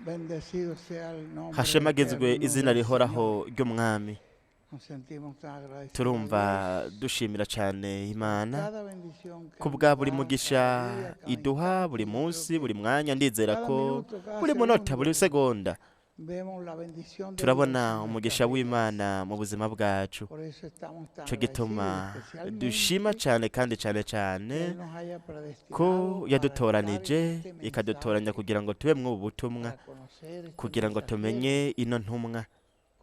Bendecido sea el nombre Hashemagizwe eterno izina del rihoraho Señor. ry'Umwami. Nos sentimos tan agradecidos a Turumva Dios dushimira cyane Imana cada bendición que ku nos bwa buri da, mugisha cada día, cada iduha instante. buri Yo creo munsi, que buri mwanya. Ndizera cada ko minuto, cada buri munota, buri segundo segonda vemos la bendición de Dios turabona en nuestras umugisha vidas. w'Imana mu buzima bwacu. Por eso estamos tan Cyo gituma agradecidos, dushima especialmente cyane kandi cyane que cyane Él nos haya ko predestinado para estar en yadutoranije, este ikadutoranya mensaje, kugira ngo tube mw'ubu butumwa, para conocer este kugira ngo mensajero, tumenye ino ntumwa.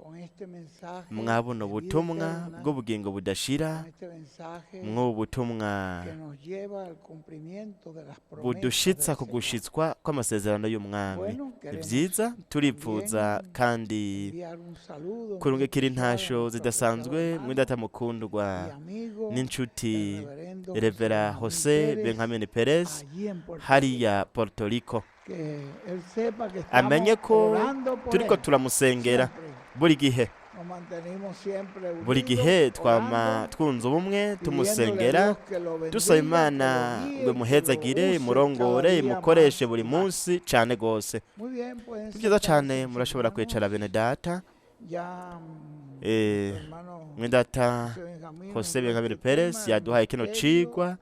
con este mensaje Mwabona de vida ubutumwa eterna, bw'ubugingo budashira, con este mensaje mw'ubu butumwa que nos lleva al cumplimiento de las promesas budushitsa del ku Señor. gushitswa kw'amasezerano y'Umwami. Bueno, Ni queremos byiza, turipfuza también kandi enviar un saludo muy kurungikira especial a intasho nuestro apreciado zidasanzwe hermano mwidata mukundwa y amigo, n'inshuti el reverendo José Revera Benjamín Jose Pérez, Benjamin Perez allí en Puerto Rico. hariya Puerto Rico. Que él sepa que Amenye estamos ko orando por turiko él turamusengera siempre. buri gihe. Nos mantenemos siempre Buri unidos, gihe twama orando, twunze ubumwe, pidiéndole a tumusengera, Dios que lo dusaba bendiga, que Imana lo ngo guíe, que lo imuhezagire, use cada imurongore, día más imukoreshe buri y más. munsi cane gose. Muy bien, pueden Ni byiza sentarse cane, mis murashobora kwicara hermanos. bene data. Ya nuestro hermano Mwene data José Benjamín nos Jose dio Benjamin este Perez tema, el yaduhaye kino misterio cigwa,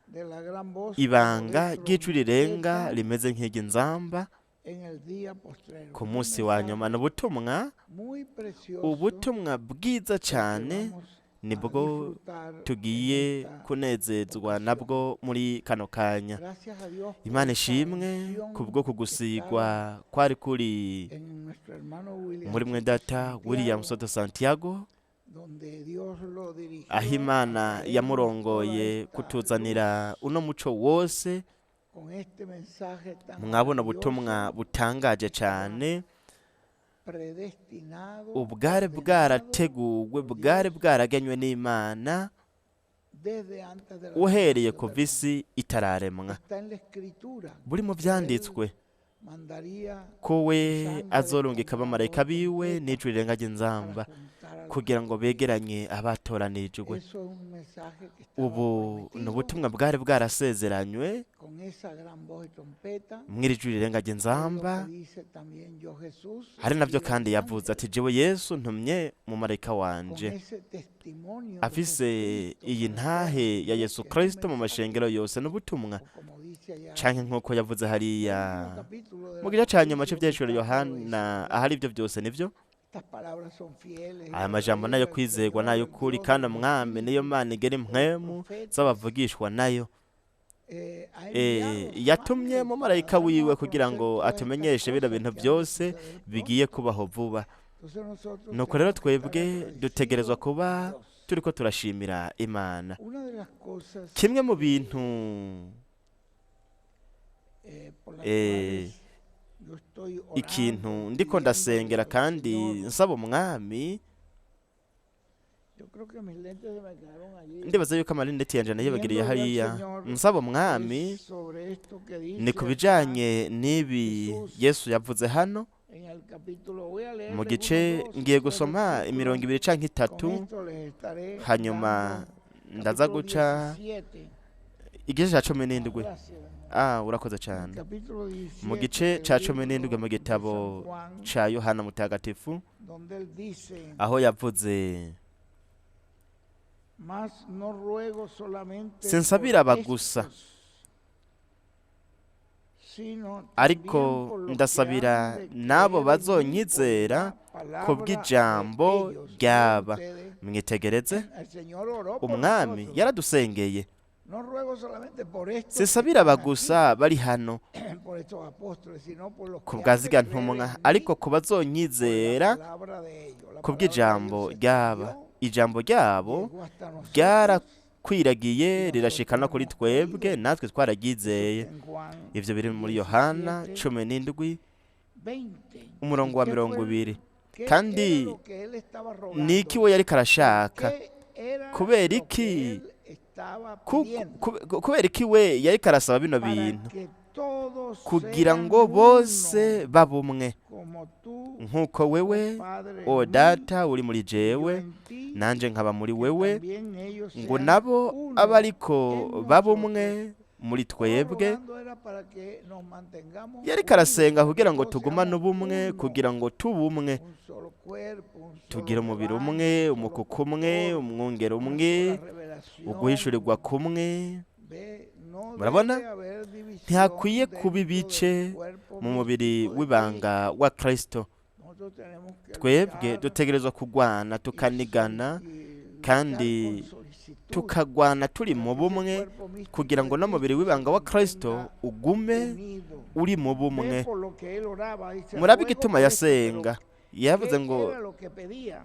de la gran voz como de ibanga ry'ijwi rirenga trompeta rimeze nk'iry'inzamba en el día postrero. ku Un munsi wa nyuma. mensaje Ni ubutumwa, muy precioso ubutumwa bwiza el que cane, vamos a nibwo disfrutar en tugiye esta kunezezwa ocasión. nabwo muri kano kanya. Gracias a Dios por Imana esta ishimwe unción kubwo que estaba kugusigwa kwari kuri en nuestro hermano William muri mwe Soto data William Santiago, Soto Santiago, donde Dios lo aho dirigió a Imana traernos toda yamurongoye esta kutuzanira luz uno muco wose. con este mensaje tan Mwabona ubutumwa maravilloso butangaje que estaba cane, predestinado, ubwari ordenado bwarateguwe, por bwari Dios bwaragenywe n'Imana desde antes de la uhereye fundación kuva del mundo. isi itararemwa. Está en la escritura Buri mu que Él vyanditswe mandaría ko we sus ángeles azorungika con gran abamarayika voz biwe trompeta n'ijwi rirenga para ry'inzamba juntar a los kugira ngo escogidos. begeranye abatoranijwe. Eso es un mensaje que estaba Ubu ni prometido ubutumwa bwari bwarasezeranywe con esa gran voz y trompeta. mw'iri jwi rirenga Es lo ry'inzamba. que dice también yo Jesús Hari navyo envío kandi mi yavuze ángel ati jewe Yesu ntumye mumarayika con wanje ese testimonio de afise Jesucristo iyi para todas ntahe las ya Yesu iglesias. Es un Kristo mu mensaje, mashengero yose n'ubutumwa, o como dice allá canke nk'uko yavuze el hariya último capítulo del mu gice ca nyuma Apocalipsis c'Ivyahishuriwe donde Pablo dice, Yohana, bueno, ahari ivyo vyose nivyo. estas palabras son fieles y Aya majambo nayo verdaderas, el kwizegwa Señor, nayo el kuri, Dios de kandi los Umwami niyo espíritus Mana igera de los impwemu profetas, z'abavugishwa nayo. ha enviado su Yatumye ángel para mumarayika darnos wiwe a kugira conocer ngo todas estas atumenyeshe bino cosas bintu que han de byose suceder bigiye pronto. kubaho vuba. Entonces nosotros Nuko rero tenemos que estar twebwe dutegerezwa agradecidos a kuba Dios. turiko turashimira Imana. Una de las cosas Kimwe mu bintu por las eh, cuales yo estoy ikintu orando y ndiko pidiéndole ndasengera al kandi Señor, nsaba Umwami, yo creo que mis lentes se me quedaron allí, ndibaza yuko amarinete yanje nayibagiriye pidiéndole al hariya, Señor nsaba Umwami es sobre esto que ni ku dice acá bijanye n'ibi Jesús Yesu yavuze hano en el capítulo, voy a mu leerles gice unos dos o ngiye tres gusoma versículos, imirongo ibiri canke con itatu, esto les estaré hanyuma dando ndaza capítulo guca 17. igice ca cumi Ah, n'indwi. gracias, hermano. Ah, urakoze En el cane. capítulo Mu 17 gice del ca 17 libro mu de San gitabo Juan, ca Yohana Mutagatifu, donde él dice, aho yavuze: mas no ruego solamente por sinsabira aba gusa, estos, sino ariko también por los que ndasabira han de n'abo creer en mí por bazonyizera la palabra de kubw'ijambo ellos. Miren ryaba. ustedes, Mwitegereze, el Señor oró por Umwami nosotros. yaradusengeye. No ruego solamente por estos que Sinsabira aba están aquí, gusa bari hano por estos apóstoles, sino por los ku que bwa han de zirya creer ntumwa, en mí ariko ku por la bazonyizera palabra de ellos. La palabra de kubw'ijambo ellos se ryaba. extendió, Ijambo ryabo llegó hasta nosotros, ryarakwiragiye y rirashika nosotros no kuri hemos twebwe, creído. natwe Eso twararyizeye. está en Juan Ivyo biri muri Yohana 17, 17 20. umurongo ¿Y wa qué mirongo fue? ibiri. ¿Qué era Kandi lo que él estaba niki rogando? we yariko arashaka? ¿Qué era Kubera lo que iki? él estaba pidiendo? Kubera iki we yariko arasaba bino Para bintu? que todos Kugira sean ngo bose uno, babe umwe, como tú, nk'uko oh wewe Padre, o en mí, Data uri muri y yo jewe, en ti, nanje nkaba muri que wewe, también ellos ngo sean nabo uno abe ariko en babe nosotros, umwe muri Estaba twebwe. rogando era para que nos mantengamos Yariko arasenga unidos, kugira que ngo todos tugumane seamos ubumwe, uno, kugira ngo tube umwe, un solo cuerpo, un solo tugire umubiri rebaño, umwe, un solo umukuku umwe, pastor, umwungere una umwe, sola revelación. uguhishurirwa kumwe. Ve, no Murabona? debe haber división Ntihakwiye kuba dentro ibice del cuerpo mu mubiri místico de w'ibanga Cristo. wa Kristo. Nosotros tenemos que Twebwe luchar dutegerezwa kugwana y tukanigana y luchar kandi con solicitud tukagwana turi para mu que ese bumwe cuerpo místico kugira de ngo n'umubiri Cristo se w'ibanga wa Kristo mantenga ugume unido. uri mu bumwe. Ve por lo que él oraba, dice, Murabe ruego igituma por esto, pero yasenga. Yavuze ¿qué ngo era lo que pedía?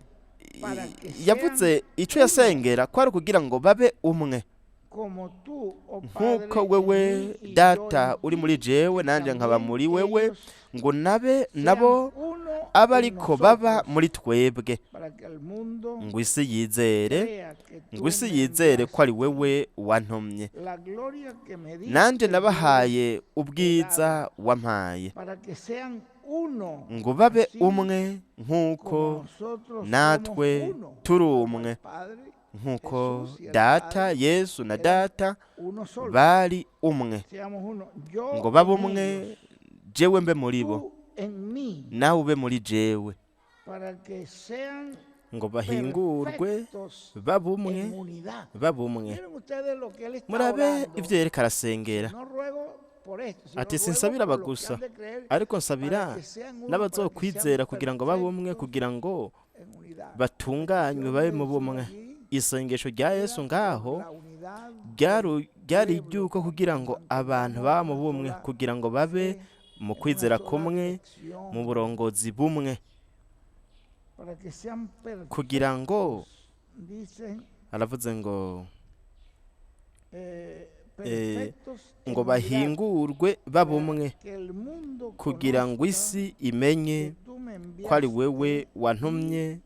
Para que yavuze sean ico uno, yasengera kwari ukugira ngo babe umwe como tú, oh Padre, nk'uko en wewe mí y yo Data en uri ti, muri jewe que nanje nkaba también muri wewe, ellos ngo nabe sean nabo uno abe en ariko baba nosotros, muri twebwe, para que el mundo ngo isi yizere, crea que ngo tú isi me yizere ko ari enviaste. wewe wantumye. La gloria que me Nanje diste yo les nabahaye he dado, ubwiza wampaye, para que sean uno, ngo babe así umwe nk'uko como nosotros somos natwe uno, turi como umwe, el Padre, nk'uko Jesús y el Data Padre Yesu na eran Data uno solo. bari umwe, Seamos uno, ngo yo babe en umwe, ellos, jewe mbe muri bo, tú en mí, nawe ube muri jewe, para que sean ngo bahingurwe perfectos babe umwe, en unidad. babe umwe. Miren ustedes lo que él está Murabe orando. ivyo yereka arasengera. No ruego por esto, sino Ati ruego sinsabira por aba los que gusa, han de creer ariko nsabira para que sean uno, para que sean n'abazokwizera kugira ngo babe umwe, perfectos kugira ngo en unidad. La batunganywe petición babe de mu Jesús bumwe. allí Isengesho rya era Yesu por ngaho la unidad del ryari pueblo, ry'uko para kugira que ngo abantu mantengamos baba mu una bumwe, sola kugira ngo babe fe, mu en una kwizera sola kumwe, mu dirección, burongozi bumwe, para que sean kugira ngo perfectos, dicen, aravuze ngo perfectos en ngo unidad, bahingurwe babe para umwe, que el mundo kugira ngo conozca isi imenye que tú me ko ari wewe enviaste y wantumye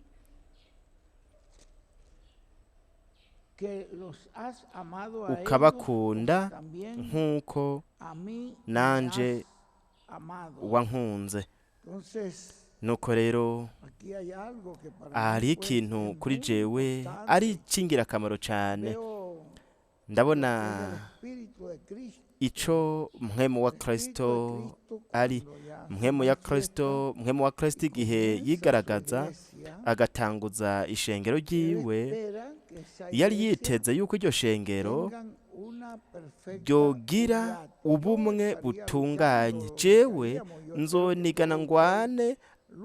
que los has amado a ellos como ukabakunda también nk'uko a mí me nanje has amado. wankunze. Entonces, Nuko rero aquí hay algo que para mí hariho fue ikintu kuri muy jewe ari importante. icy'ingirakamaro cyane. Veo lo que Ndabona es el Espíritu de Cristo, ico mpwemu wa el Espíritu de Kristo Cristo ari cuando ya se mpwemu ya manifiesta Kristo, mpwemu wa Kristo y igihe comienza su yigaragaza iglesia, agatanguza ishengero él ryiwe, espera que esa yari iglesia yiteze yuko iryo shengero tengan una perfecta ryogira unidad. Yo ubumwe estaría butunganye. luchando, Jewe lucharíamos, yo espero que nzonigana todos ustedes ngwane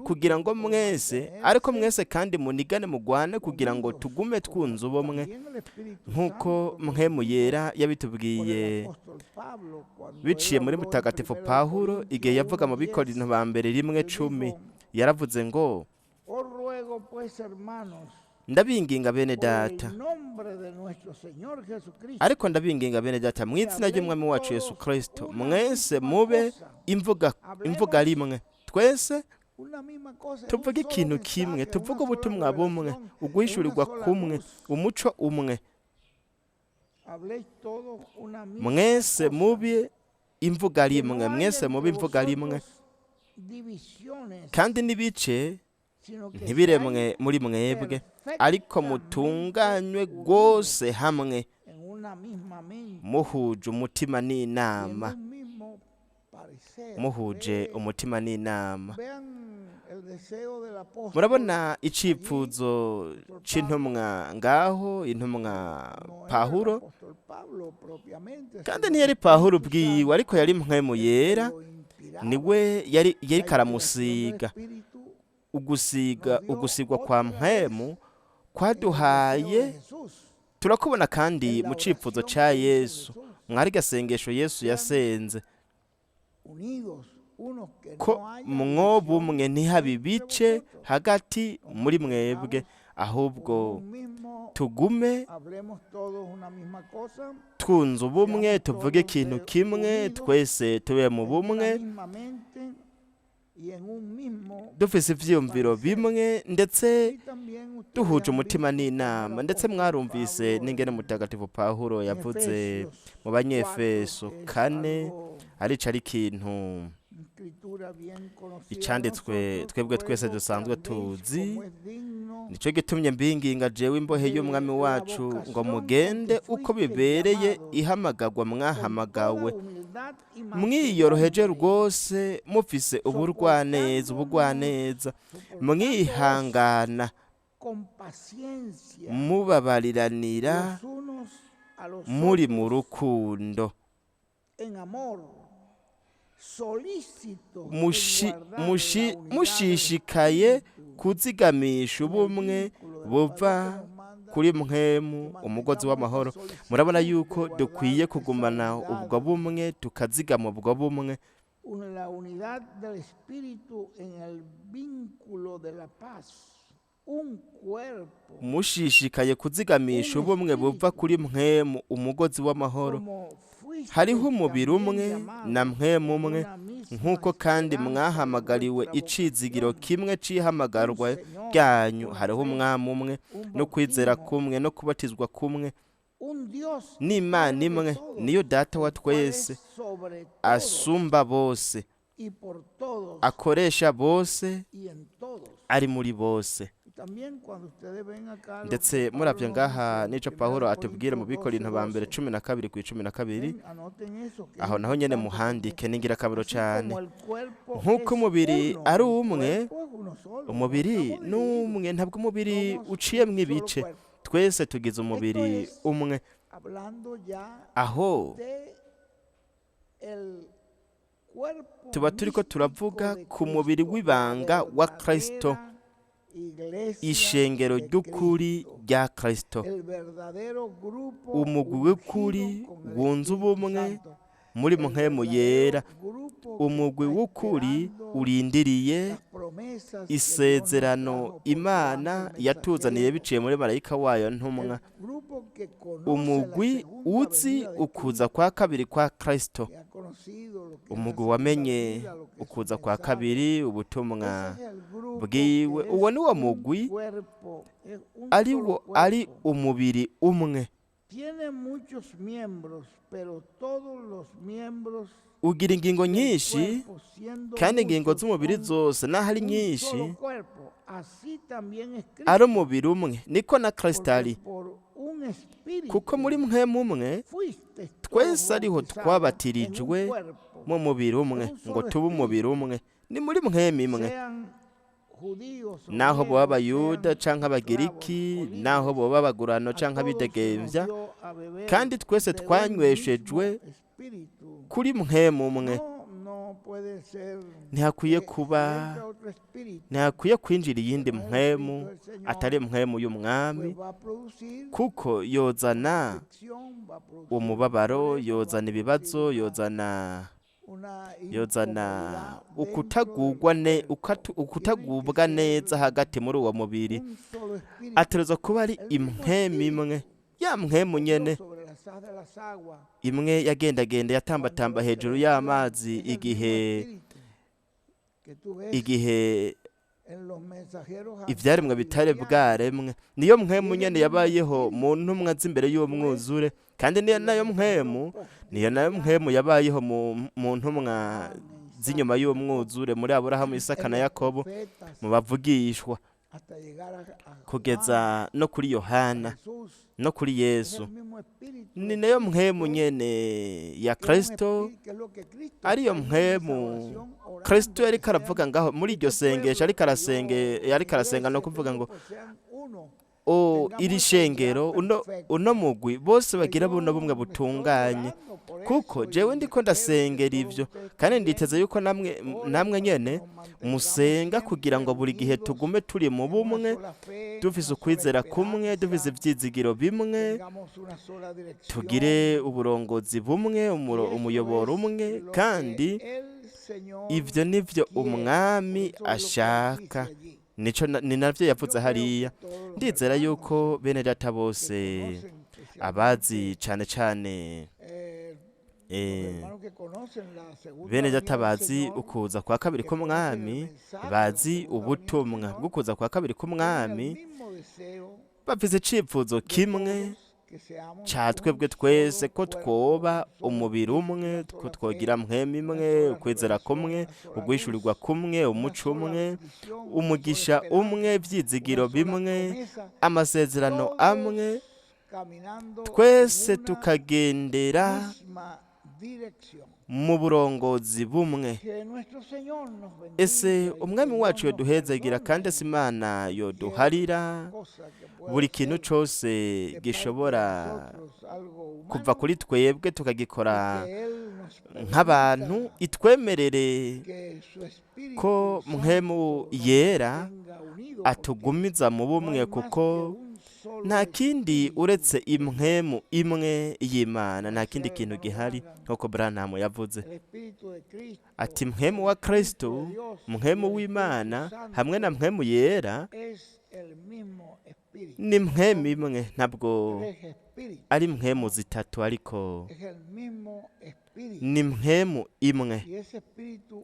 kugira luchen ngo por mwese, ariko mantenerse mwese kandi munigane mugwane kugira ngo unidos, tugume como twunze ubumwe, también el Espíritu nk'uko Santo nos mpwemu dijo yera por el yabitubwiye apóstol Pablo cuando él biciye muri habló en mutagatifu 1 de Pawulo igihe Corintios yavuga mu 1:10, Bikorinto ba mbere rimwe él cumi, dijo, yaravuze ngo os ruego pues, hermanos, ndabinginga bene por el data, nombre de nuestro Señor Jesucristo, ariko ndabinginga bene data mu que izina habléis ry'umwami wacu Yesu todos Kristo, una mwese misma mube cosa, imvuga imvuga hablemos rimwe, twese una misma cosa, en un tuvuge solo ikintu kimwe, mensaje, en una tuvuge sola ubutumwa bumwe, revelación, en una uguhishurirwa sola kumwe, luz. umuco umwe, Habléis todos una misma mwese cosa, mube imvuga que rimwe, no haya mwese mube entre imvuga rimwe, vosotros divisiones, kandi n'ibice sino que ntibiremwe seáis muri mwebwe, ariko perfectamente mutunganywe unidos rwose hamwe, en una misma mente muhuje umutima y en n'inama, un mismo parecer. muhuje umutima n'inama. Vean el deseo del apóstol Murabona allí, icifuzo apóstol Pablo, c'intumwa ngaho, intumwa no era el Pawulo, apóstol Pablo propiamente, kandi sino el ntiyari Pawulo Espíritu ubwiwe, Santo ariko yari mpwemu el que yera, lo inspiraba. niwe yari La yariko inspiración del aramusiga. Espíritu Ugusiga nos dio ugusigwa kwa otra vez mpwemu en el deseo kwaduhaye de Jesús, turakubona kandi en la mu cifuzo oración ca que hizo Yesu, Jesús. mwari gasengesho Yesu Sean yasenze unidos, unos que ko no haya mwoba división umwe ntihabe entre ibice vosotros, hagati nos muri mwebwe, mantengamos ahubwo con un mismo, tugume hablemos todos una misma cosa, twunze ubumwe, seamos tuvuge todos ikintu kimwe, unidos twese tube mu en una bumwe, misma mente y en un mismo dufise ivyiyumviro parecer. bimwe, ndetse Y también ustedes duhuje han umutima visto cómo el n'inama. Ndetse apóstol mwarumvise Pablo n'ingene en mutagatifu Pawulo yavuze Efesios mu 4, Banyefeso que es 4, algo arico ari ikintu increíble. Icanditswe twebwe twese dusanzwe tuzi, nico gitumye mbinginga jewe imbohe y'umwami wacu ngo mugende uko bibereye ihamagagwa mwahamagawe, mwiyoroheje rwose, mufise uburwaneza, ubugwaneza, mwihangana, mubabariranira, muri mu rukundo, mushishikaye kuzigamisha ubumwe buva kuri Mpwemu umugozi w'amahoro. Murabona yuko dukwiye kugumana ubwo bumwe, tukazigama ubwo bumwe. La unidad del Espíritu en el vínculo de la paz. Un cuerpo. Mushishikaye kuzigamisha ubumwe buva kuri Mpwemu umugozi w'amahoro. Como fuisteis Hariho umubiri también umwe llamados na Mpwemu umwe, en una misma nk'uko kandi esperanza de mwahamagariwe vuestra icizigiro vocación. kimwe c'ihamagarwa Un Señor, ryanyu. una Hariho fe, umwami umwe, un no kwizera bautismo, kumwe, no kubatizwa kumwe, un Dios y n'Imana Padre de imwe, todos, niyo Data wa el cual es twese, sobre todos asumba bose, y por todos akoresha bose, y en todos. ari muri bose. Y también cuando ustedes ven acá lo Ndetse que Pablo muravye nos ngaha dice en n'ico 1 Pawulo atubwira mu Corintios Bikorinto 12, ba mbere 12. 12:12, Ven, anoten eso, que es aho naho nyene importante porque muhandike ni ingirakamaro así cane. como el cuerpo Nk'uko es umubiri uno, ari el umwe, cuerpo es uno solo, no umubiri estamos ni divididos, umwe, ntabwo umubiri somos uciyemwo un solo ibice, cuerpo. twese tugize Esto umubiri es umwe. hablando ya Aho de el cuerpo tuba turiko místico turavuga de ku mubiri Cristo, la w'ibanga wa Kristo, verdadera iglesia ishengero de ry'ukuri Cristo, rya Kristo, el verdadero grupo umugwi ungido w'ukuri con el wunze Espíritu ubumwe Santo, muri el Mpwemu Yera, verdadero grupo que umugwi está w'ukuri esperando urindiriye las promesas que Dios nos isezerano trajo por su Imana ángel yatuzaniye mensajero, biciye muri marayika wayo ntumwa, el grupo que conoce la umugwi segunda uzi venida de ukuza Cristo, kwa kabiri kwa Kristo, que ha conocido lo que es la umugwi segunda wamenye venida, lo que es su ukuza kwa mensaje. kabiri, ubutumwa Ese es el grupo bwiwe. que Uwo es ni wo un mugwi cuerpo, es un ari solo wo ari cuerpo. umubiri umwe, Tiene muchos miembros, pero todos los miembros ugira ingingo del nyinshi, cuerpo, siendo kandi ingingo muchos, z'umubiri son zose naho ari un nyinshi solo cuerpo. Así también es ari Cristo, umubiri umwe, niko na Kristo porque ari, por un kuko muri espíritu Mpwemu umwe fuisteis todos twese ariho bautizados en un twabatirijwe cuerpo, mu mubiri umwe, en un ngo solo tube umubiri espíritu, umwe, ni muri Mpwemu imwe. sean judíos o Naho boba griegos, abayuda sean canke esclavos abagiriki, o naho libres, boba abagurano a canke todos se nos abidegemvya, dio a beber kandi twese de un twanyweshejwe mismo espíritu. kuri Mpwemu umwe. No, no puede ser Ntihakwiye que si kuba, entra otro espíritu ntihakwiye kwinjira que iyindi no es el mpwemu espíritu del Señor, atari mpwemu y'umwami, pues va a producir kuko yozana fricción, va a producir umubabaro, problemas, va a yozana producir ibibazo, una, yozana una yozana incomodidad dentro del ukutagugwa ne cuerpo. ukatu- Tiene que ukutagubwa neza ser hagati muri uwo mubiri. un solo espíritu, Ategerezwa kuba ari el mismo impwemu imwe, espíritu ya mpwemu que nyene dio sobre las haz de las aguas imwe yagendagenda cuando yatambatamba la hejuru creación, y'amazi es el mismo igihe espíritu que tú ves igihe en los mensajeros ivyaremwe bitari antediluvianos. bwaremwe, niyo mpwemu Y es el nyene mismo yabayeho mu espíritu ntumwa z'imbere que fue y'umwuzure, kandi niyo y nayo los mpwemu, levantó niyo nayo mpwemu postdiluvianos yabayeho mu ntumwa a Abraham, a Isaac, z'inyuma a Jacob, y'umwuzure, muri Aburahamu, Isaka en na los Yakobo, profetas, mu bavugishwa, hasta llegar a Juan, kugeza no kuri a Yohana Jesús. no kuri Es Yesu. el mismo espíritu Ni de nayo mpwemu Cristo, nyene ya que es un Kristo, espíritu, que es lo que Cristo ariyo está allí en esa mpwemu oración Kristo orando, que yariko sean aravuga ngaho muri iryo este sengesho, pueblo, ariko arasenge, yo, yariko arasenga iglesia, no este kuvuga ngo grupo sean uno, o tengamos iri esta unidad shengero uno perfecta. uno mugwi bose Que bagira buno yo bumwe me estoy butunganye, orando por kuko eso jewe y ndiko espero que ndasengera todos ivyo, ustedes kandi también nditeze yuko namwe oren namwe para que nyene nos mantengamos musenga kugira siempre ngo buri gihe unidos tugume turi mu en una bumwe, sola fe, dufise una sola ukwizera kumwe, dufise esperanza, ivyizigiro bimwe, tengamos una sola tugire dirección. uburongozi bumwe, Y eso umuyoboro es umwe, lo que kandi el Señor ivyo nivyo quiere. Por umwami eso es lo que él dice ashaka. allí. Nico ni navyo yavuze Yo creo que hariya. todos los Ndizera hermanos yuko bene data que bose conocen abazi especialmente cane cane los eh, hermanos que conocen la segunda bene venida data del bazi Señor, ukuza kwa kabiri que conocen el k'umwami, mensaje de la bazi segunda venida del ubutumwa Señor, bw'ukuza kwa kabiri tienen el k'umwami, mismo deseo bafise icifuzo de kimwe todos ca twebwe twese, ko twoba umubiri umwe, ko twogira mpwemu imwe, ukwizera kumwe, uguhishurirwa kumwe, umuco umwe, umugisha umwe, ibyizigiro bimwe, amasezerano amwe, twese tukagendera mu burongozi bumwe. Ese umwami wacu yoduhezagira, kandi ese Imana yoduharira buri kintu cyose gishobora kuva kuri twebwe tukagikora nk'abantu, itwemerere ko mpwemu yera atugumiza mu bumwe, kuko nta kindi uretse impwemu imwe y'Imana, nta kindi kintu gihari. Nk'uko Branham yavuze ati: "Mpwemu wa Kristo, mpwemu w'Imana hamwe na mpwemu yera ni mpwemu imwe." Ntabwo ari mpwemu zitatu, ariko ni mpwemu imwe,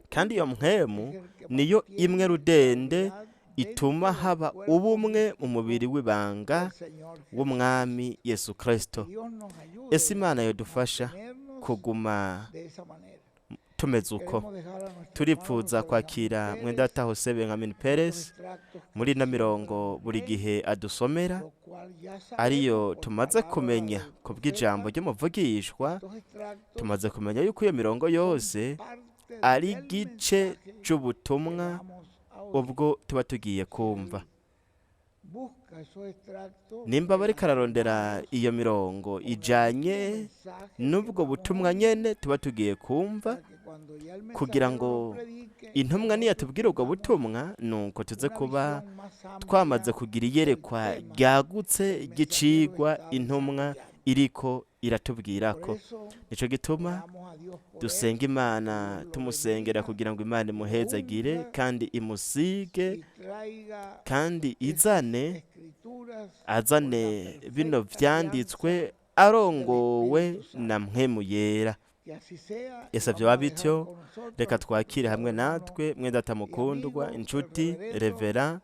kandi iyo mpwemu niyo imwe rudende ituma haba ubumwe mu mubiri w'ibanga w'umwami Yesu Kristo. Ese Imana yadufasha kuguma tumeze uko? Turipfuza kwakira mwendata Jose Benjamin Perez muri ino mirongo buri gihe adusomera, ariyo tumaze kumenya ku bw'ijambo ry'umuvugishwa. Tumaze kumenya yuko iyo mirongo yose ari igice c'ubutumwa ubwo tuba tugiye kumva. Nimba bariko ararondera iyo mirongo ijanye n'ubwo butumwa nyene tuba tugiye kumva, kugira ngo intumwa niyatubwira ubwo butumwa, nuko tuze kuba twamaze kugira iyerekwa ryagutse ry'icigwa intumwa iriko iratubwirako. Nico gituma dusenga Imana, tumusengera kugira ngo Imana imuhezagire kandi imusige, kandi izane azane bino vyanditswe arongowe na mpwemu yera. Ese vyoba bityo? Reka twakire hamwe natwe mwendata mukundwa, inshuti, Revera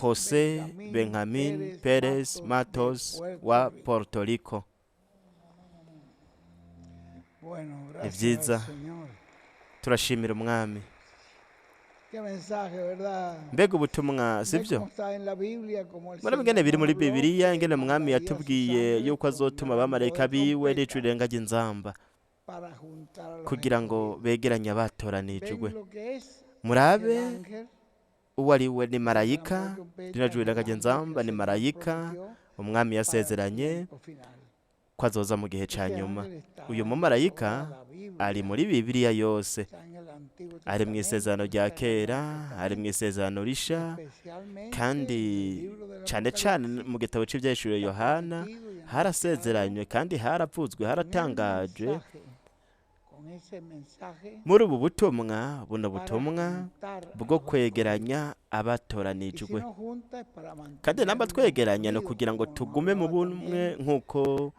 Jose Benjamin Perez Matos wa Puerto Rico. Ni vyiza, turashimira umwami. Mbega ubutumwa, sibyo? Murabona ingene biri muri Bibiliya, ingene umwami yatubwiye yuko azotuma abamarayika biwe n'ijwi rirenga ry'inzamba kugira ngo begeranye abatoranijwe. Murabe uwo ari we: ni marayika. Rino jwi rirenga ry'inzamba ni marayika umwami yasezeranye ko azoza mu gihe ca nyuma. Uyu mumarayika ari muri Bibiliya yose, ari mu Isezerano rya Kera, ari mu Isezerano Risha, kandi cane cane mu gitabo c'Ivyahishuriwe Yohana harasezeranywe kandi haravuzwe, haratangajwe muri ubu butumwa, buno butumwa bwo kwegeranya abatoranijwe. Kandi namba twegeranya ni ukugira ngo tugume mu bumwe, nk'uko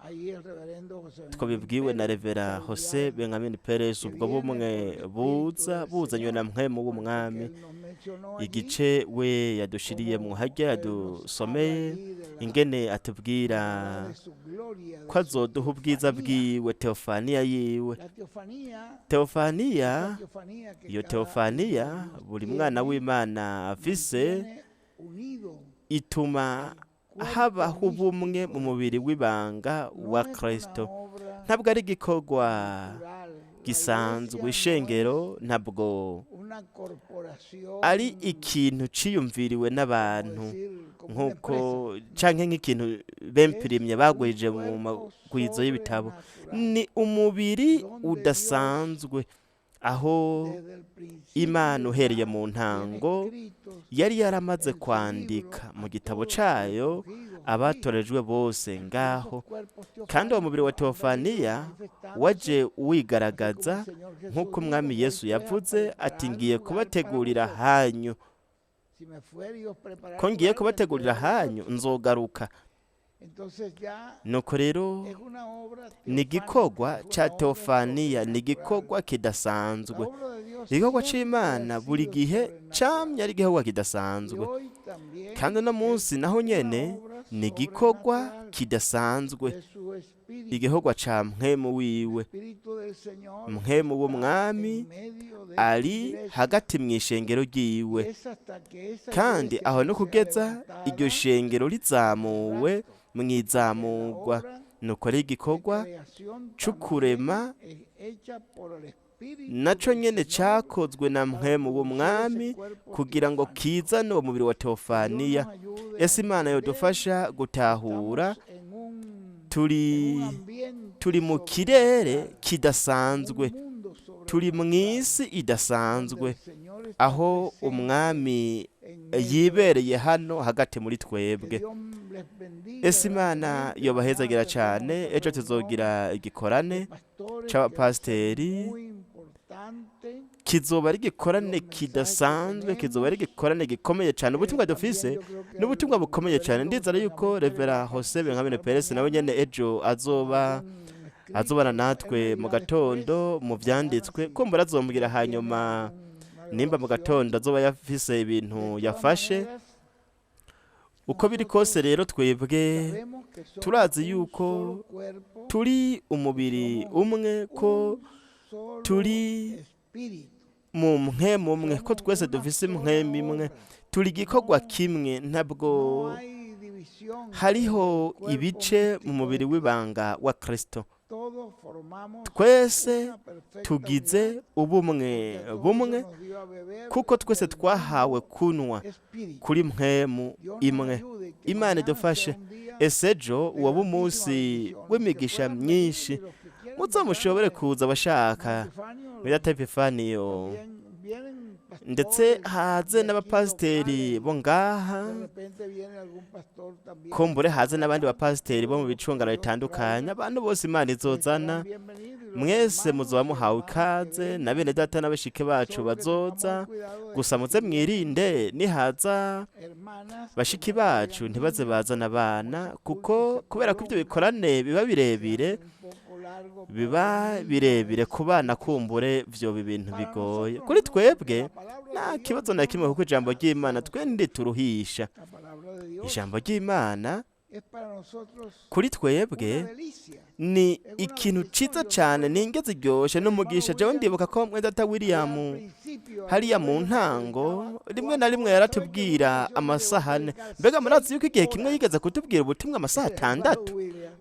twabibwiwe na Revera Jose Benjamin Perez, ubwo bumwe buza buzanywe na mpwemu w'umwami. Igice we yadushiriye mu harya yadusomeye, ingene atubwira ko azoduha ubwiza bwiwe, teofaniya yiwe. Teofaniya, iyo teofaniya buri mwana w'Imana afise, ituma habaho ubumwe mu mubiri w'ibanga wa Kristo. Ntabwo ari igikorwa gisanzwe. Ishengero ntabwo ari ikintu ciyumviriwe n'abantu, nk'uko canke nk'ikintu bempirimye bagwije mu magwizo y'ibitabo. Ni umubiri udasanzwe aho Imana uhereye mu ntango yari yaramaze kwandika mu gitabo cayo abatorejwe bose ngaho, kandi uwo mubiri wa teofaniya waje wigaragaza, nk'uko umwami Yesu yavuze ati: "Ngiye kubategurira hanyu, ko ngiye kubategurira hanyu nzogaruka." Nuko rero ni igikorwa ca teofaniya, ni igikorwa kidasanzwe. Igikorwa c'Imana buri gihe camye ari igikorwa kidasanzwe, kandi uno munsi naho nyene ni igikorwa kidasanzwe, igikorwa ca mpwemu wiwe. Mpwemu w'Umwami ari hagati mw'ishengero ryiwe, kandi aho no kugeza iryo shengero rizamuwe mw'izamurwa. Nuko ari igikorwa c'ukurema naco nyene cakozwe na mpwemu w'Umwami kugira ngo kizane uwo mubiri wa teofaniya. Ese Imana yodufasha gutahura? Turi mu kirere kidasanzwe, turi mw'isi idasanzwe, aho Umwami yibereye hano hagati muri twebwe. Ese Imana yobahezagira cyane. Ejo tuzogira igikorane c'abapasiteri, kizoba ari igikorane kidasanzwe, kizoba ari igikorane gikomeye cyane. Ubutumwa dufise ni ubutumwa bukomeye cyane. Ndizera yuko Revera Jose Benjamin Perez nawe nyene ejo azoba azobana natwe mu gatondo mu vyanditswe. Kumbura azombwira hanyuma nimba mu gatondo azoba yafise ibintu yafashe. Uko biri kose rero, twebwe turazi yuko turi umubiri umwe, ko turi mu mpwemu umwe, ko twese dufise impwemu imwe, turi igikorwa kimwe. Ntabwo hariho ibice mu mubiri w'ibanga wa Kristo. Twese tugize ubumwe bumwe, kuko twese twahawe kunywa kuri mpwemu imwe. Imana idufashe. Ese ejo waba umunsi w'imigisha myinshi. Muzomushobore kuza abashaka muri Epifaniyo, ndetse haze n'abapasiteri bo ngaha, kumbure haze n'abandi bapasiteri bo mu bicungano bitandukanye. Abantu bose Imana izozana, mwese muzoba muhawe ikaze, na bene data n'abashike bacu bazoza. Gusa muze mwirinde, nihaza bashiki bacu ntibaze bazana abana, kuko kubera ko ibyo bikorane biba birebire, biba birebire ku bana, kumbure vyoba ibintu bigoye. Kuri twebwe nta kibazo na kimwe, kuko ijambo ry'Imana twe ntituruhisha. Ijambo ry'Imana kuri twebwe ni ikintu ciza cane, ni indyo ziryoshe n'umugisha. Jewe ndibuka ko mwene William hariya mu ntango rimwe na rimwe yaratubwira amasahane. Mbega murazi yuko igihe kimwe yigeze kutubwira ubutumwa amasaha 6,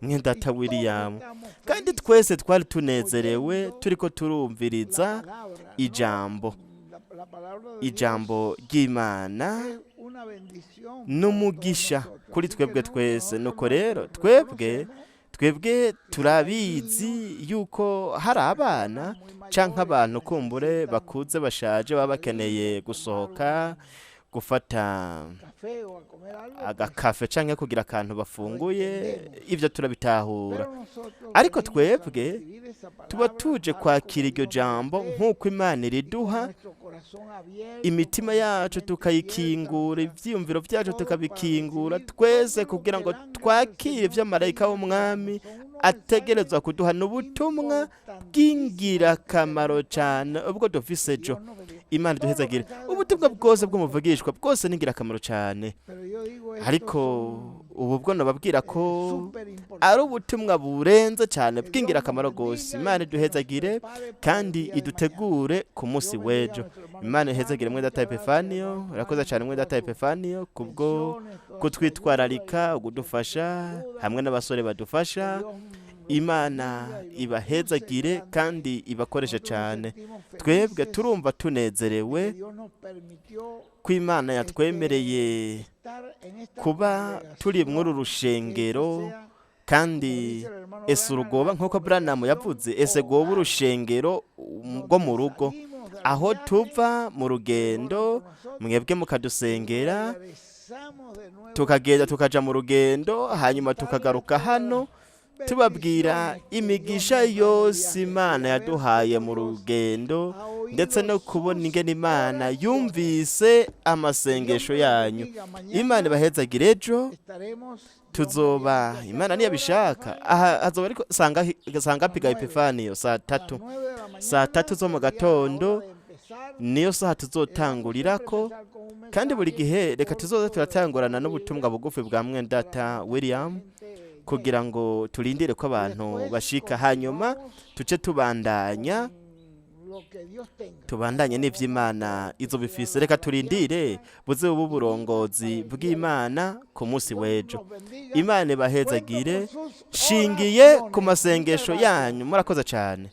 mwene William? Kandi twese twari tunezerewe turiko turumviriza ijambo ry'Imana n'umugisha kuri twebwe twese. Nuko rero twebwe turabizi yuko hari abana canke abantu kumbure bakuze bashaje baba bakeneye gusohoka gufata agakafe canke kugira akantu bafunguye. Ivyo turabitahura, ariko twebwe tuba tuje kwakira iryo jambo nk'uko Imana iriduha, imitima yacu tukayikingura, ivyiyumviro vyacu tukabikingura twese, kugira ngo twakire ivyo marayika w'Umwami ategerezwa kuduha. N'ubutumwa bw'ingirakamaro cyane ubwo dufise ejo. Imana iduhezagire. Ubutumwa bwose bw'umuvugishwa bwose ni ingirakamaro cyane, ariko ubu bwo nababwira ko ari ubutumwa burenze cyane, bw'ingirakamaro rwose. Imana iduhezagire kandi idutegure ku munsi w'ejo. Imana ihezagire mwe data Epifaniyo. Urakoze cyane, mwe data Epifaniyo, kubwo kutwitwararika, kudufasha hamwe n'abasore badufasha. Imana ibahezagire kandi ibakoreshe cyane. Twebwe turumva tunezerewe ko Imana yatwemereye kuba turi muri uru rushengero. Kandi ese urugoba, nk'uko Branham yavuze, ese rwoba urushengero rwo mu rugo, aho tuva mu rugendo, mwebwe mukadusengera, tukagenda tukaja mu rugendo, hanyuma tukagaruka hano tubabwira imigisha yose Imana yaduhaye mu rugendo, ndetse no kubona ingene Imana yumvise amasengesho yanyu. Imana ibahezagire. Ejo tuzoba, Imana niyabishaka, aha hazoba ariko sangapi ga Epifaniyo? Saa 3, saa 3 zo mu gatondo. Niyo saha tuzotangurirako, kandi buri gihe reka tuzoze turatangurana n'ubutumwa bugufi bwa mwendata William, kugira ngo turindire ko abantu bashika, hanyuma tuce tubandanya, tubandanye n'ivy'Imana izo bifise. Reka turindire buze bubu burongozi bw'Imana ku munsi w'ejo. Imana ibahezagire. Shingiye ku masengesho yanyu, murakoze cyane.